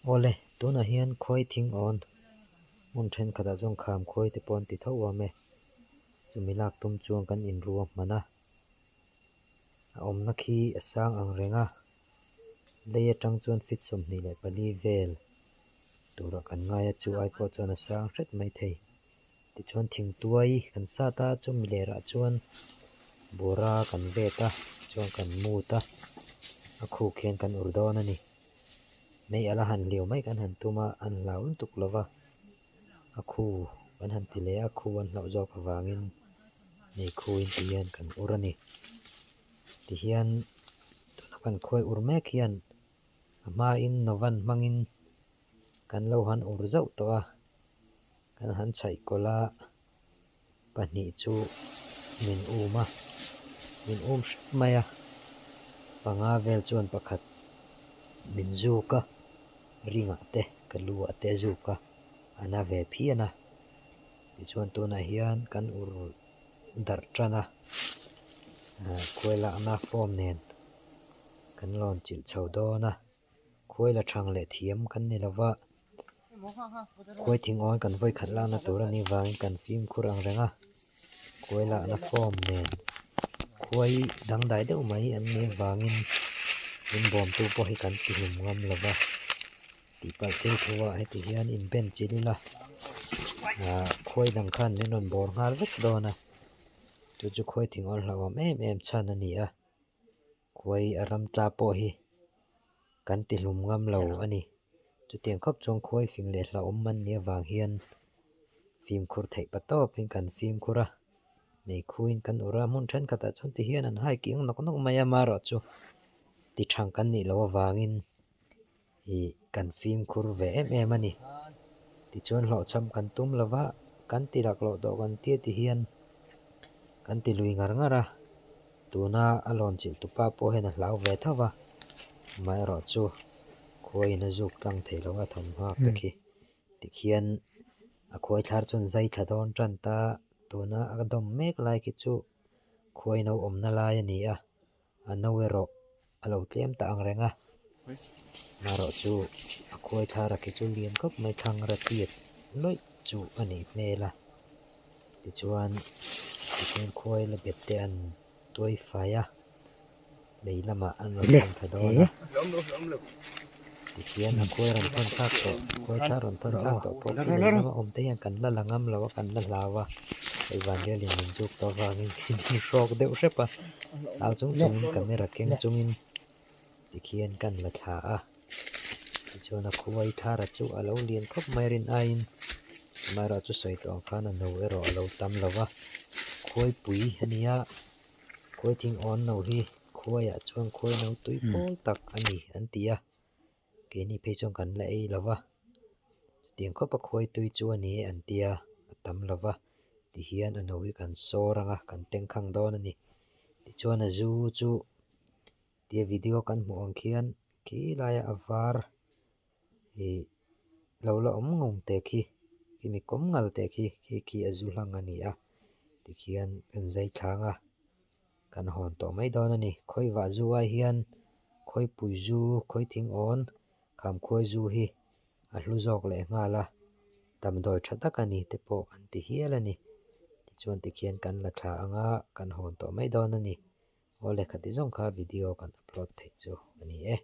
Awle, tunah hian khuai thing awn hmun thenkhatah chuan kham khuai te pawh an ti tho awm e. Chumi lak tum chuan kan inrua hman a, a awmna khi a sang ang reng a, lei atang chuan feet 24 vel turah kan ngai a, chu ai pawh chuan a sang hret mai thei. Tichuan thingtuai kan sat a, chumi lerah chuan bawra kan vet a, chuan kan mut a, a khuk hian kan ur dawn a ni. Mei ala han hliau mai kan han tum a, an hlau lutuk lo va, a khu kan han ti leh a, khu an hlauh zawk avangin mei khu in ti hian kan ur a ni. Tihian tuna kan khuai ur mek hian a hmain Novan hmangin kan lo han ur zauh tawh a, kan han chhaih kawlh a, pahnih chu min um a, min um hrep mai a, panga vel chuan pakhat min zuk a, ringah te ka lu ah te a zuk a, a na ve phian a, tichuan tunah hian kan ur darh tan a, khuai lakna form nen kan lawn chilh chho dawn a. Khuai la thang leh thiam kan ni lo va, khuai thing awn kan vawi khat lakna tur a nih vangin kan fimkhur ang reng a, khuai lakna form nen khuai dangdai deuh mai an nih avangin min bawmtu pawh hi kan ti hlum ngam lo va, tihpalh thil thu ah heti hian inben chilh ila ah khuai dang khan min rawn bawr nghal vek dawn a, chu chu khuai thing awn hlauhawm em em chhan a ni a. Khuai a ram tla pawh hi kan ti hlum ngam lo a ni. Chutiang khawp chuan khuai fing leh hlauhawm man nih avang hian fimkhur theih pa tawpin kan fimkhur a, meikhuin kan ur a, hmun thenkhatah chuan ti hian an hai kiang nawk nawk mai a, amaherawhchu ti thang kan nih loh avangin ih kan fimkhur ve em em a ni. Tichuan hlawhchham kan tum lo va, kan ti laklawh tawh kan tia ti hian kan ti lui ngar ngar a, tuna a lawn chilh tupa pawh hian a hlau ve tho va, amaherawh chu khuaiin a zuk tlang thei lo a thawmhnaw te khi tikhian a khuai thlar chuan zai thla dawn tan ta, tuna a dawm mek lai khi chu khuai no awmna lai a ni a. A no erawh a lo tlem ta ang reng a, marawh chu a khuai thlara khi chu lian khawp mai thlang ra tiat lawih chu a nih hmel a, tichuan tichuan khuai la bet te an tuai fai a, lei lamah an rawn thawn thla dawn a, tihian a khuai rawn thawn thlak tawh khuai thla rawn thawn thlak tawh pawh khi lei lama awm te hian kan la la ngam lo a kan la hlau a, hei vanrialin min zuk tawh avangin min hrawk deuh hrep a. Hlau chung chungin camera keng chungin tikhian kan la thla a, tichuan a khuai thara chu a lo lian khawp mai rin aiin amaherawh chu sawi tawh ang khan a no erawh a lo tam lo va, khuai pui a nia, khuai thing awn no hi khuaiah chuan khuai no tui pawl tak a ni an ti a, keini phei chuan kan la ei lo va, chutiang khawpa khuai tui chu a ni e an ti a, a tam lo va. Tihian a no hi kan sawr ang a, kan tengkhang dawn a ni. Tichuan a zu chu tia video kan hmuh ang khian khi laia a var ih lo la awm ngawng te khi khimi kawm ngal te khi khi khi a zu hlang a ni a tikhian kan zai thlang a kan hawn tawh mai dawn a ni. Khawivah zu ai hian khawipui zu khawi thing awn khamkhuai zu hi a hlu zawk leh nghal a, damdawi tha tak a ni te pawh an ti hial a ni. Tichuan tikhian kan la thla ang a, kan hawn tawh mai dawn a ni. Aw lehkha ti zawng kha video kan upload theih chu a ni e.